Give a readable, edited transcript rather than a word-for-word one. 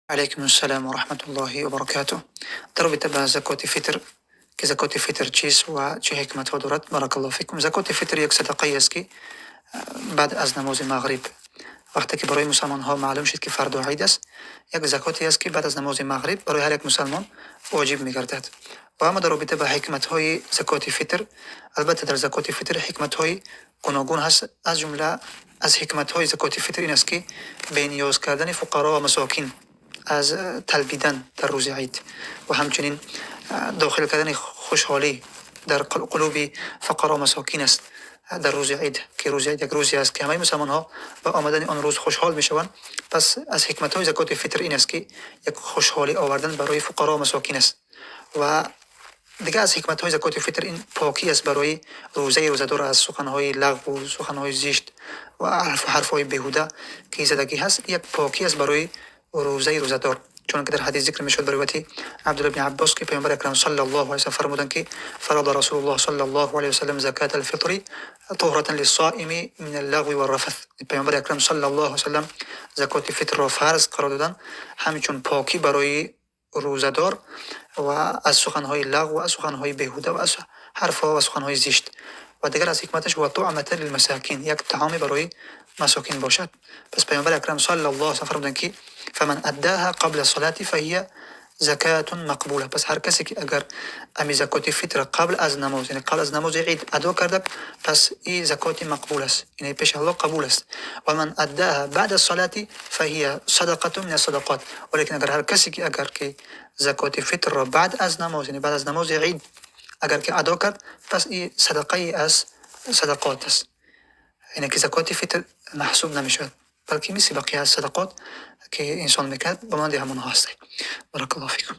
Алайкум ассалом ва раҳматуллоҳи ва баракатуҳ. Дар робита ба закоти фитр, ки закоти фитр чист ва чӣ ҳикматҳо дорад, баракаллоҳу фикум. Закоти фитр як садақае аст, ки баъд аз намози мағриб, вақте ки барои мусалмонҳо маълум шуд, ки фардо ид аст, як закоте аст, ки баъд аз намози мағриб барои ҳар як мусалмон воҷиб мегардад. Ва аммо дар робита ба ҳикматҳои закоти фитр, албатта, дар закоти фитр ҳикматҳои гуногун ҳаст. Аз ҷумла аз ҳикматҳои закоти фитр ин аст, ки бениёз кардани фуқаро ва масокин аз талбидан дар рӯзи ид ва ҳамчунин дохил кардани хушҳолӣ дар қулуби фуқаро, масокин аст дар рӯзи ид, ки рӯзи ид як рӯзе аст, ки ҳамаи мусалмонҳо ба омадани он рӯз хушҳол мешаванд. Пас аз ҳикматҳои закоти фитр ин аст, ки як хушҳолӣ овардан барои фуқаро, масокин аст. Ва дигар аз ҳикматҳои закоти фитр ин покӣ аст барои рӯзаи рӯзадор аз суханҳои лағву суханҳои зишт ва ҳарфҳои беҳуда, ки задагӣ ҳаст, як покӣ аст барои рӯзаи рӯзадор. Чунонки дар ҳадис зикр мешавад, ба ривояти Абдулло ибни Аббос, ки Паёмбари акрам саллаллоҳу алайҳи васаллам фармуданд, ки фарада Расулуллоҳ саллаллоҳу алайҳи васаллам заката алфитри туҳратан лиссоими мин аллағви варрафас. Паёмбари акрам саллаллоҳу алайҳи васаллам закоти фитрро фарз қарор доданд ҳамчун покӣ барои рӯзадор ва аз суханҳои лағв ва аз суханҳои беҳуда ва аз ҳарфҳо ва суханҳои зишт. Ва дигар аз ҳикматаш ва туъматан лилмасакин, як таоме барои масокин бошад. Пас Паёмбари акрам саллаллоҳу алайҳи васаллам фармуданд, ки фаман аддаҳа қабла салати фаҳия закатун мақбула. Пас ҳар касе ки агар ами закоти фитра қабл аз намоз, яъне қабл аз намози ид адо карда, пас и закоти мақбул аст, яъне пеши Аллоҳ қабул аст. Ва ман аддаҳа баъда салати фаҳия садақатун мин ассадақот. Валекин агар ҳар касе ки агар ки закоти фитрро баъд аз намоз, яъне баъд аз намози ид агар ки адо кард, пас и садақае аз садақот аст, яъне ки закоти фитр маҳсуб намешавад, балки мисли бақия аз садақот, ки инсон мекунад, ба монанди ҳамонҳо ҳаст. Баракаллоҳу фикум.